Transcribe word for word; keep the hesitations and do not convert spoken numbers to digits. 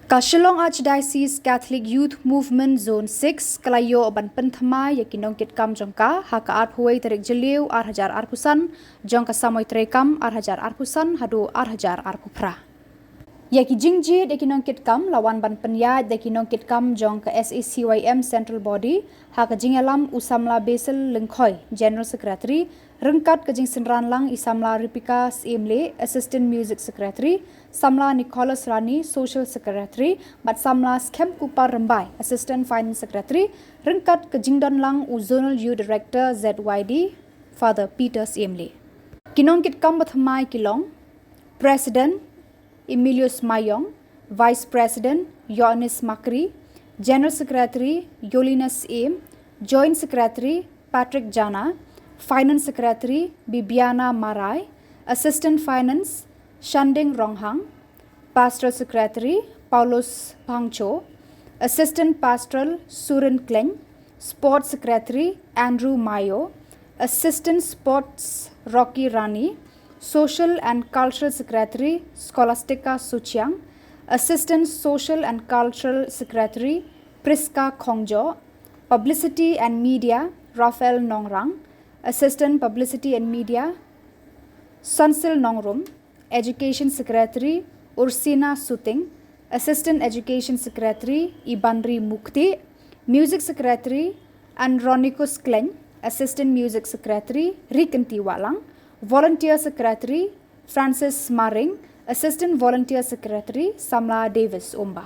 Ka Shillong Archdiocese Catholic Youth Movement Zone six ka la ïoh ban pynthymmai ïa ki nongkitkam jong ka ha ka arphew tarik Jylliew ar hajar arphew san jong ka samoi treikam ar hajar arphew san haduh ar hajar arphew phra. Ïa ki jingjied ïa ki nongkitkam la wan ban pynïaid da ki nongkitkam jong ka S A C Y M Central Body ha ka jingïalam u samla Basil Lyngkhoi, General Secretary, ryngkat ka jingsynran lang i samla Ripika Syiem Leh, Assistant Music Secretary, samla Nicholas Rani, Social Secretary, bad samla Skhem Kupar Rymbai, Assistant Finance Secretary, ryngkat ka jingdon lang u Zonal Youth Director Z Y D, Father Peter Syiem Leh. Ki nongkitkam ba thymmai ki long President Emilius Mayong, Vice President Yohanes Makri, General Secretary Yolina Syiem, Joint Secretary Patrick Jana, Finance Secretary Bibiana Marai, Assistant Finance Shanding Ronghang, Pastoral Secretary Paulus Pangcho, Assistant Pastoral Surin Kleng, Sports Secretary Andrew Mayo, Assistant Sports Rocky Rani, Social and Cultural Secretary Scholastica Suchiang, Assistant Social and Cultural Secretary Priska Khongjo, Publicity and Media Raphael Nongrang, Assistant Publicity and Media Sansil Nongrum, Education Secretary Ursina Suting, Assistant Education Secretary Ibanri Mukti, Music Secretary Andronicus Kleng, Assistant Music Secretary Rikenti Walang, Volunteer Secretary Francis Maring, Assistant Volunteer Secretary Samla Davis Umba.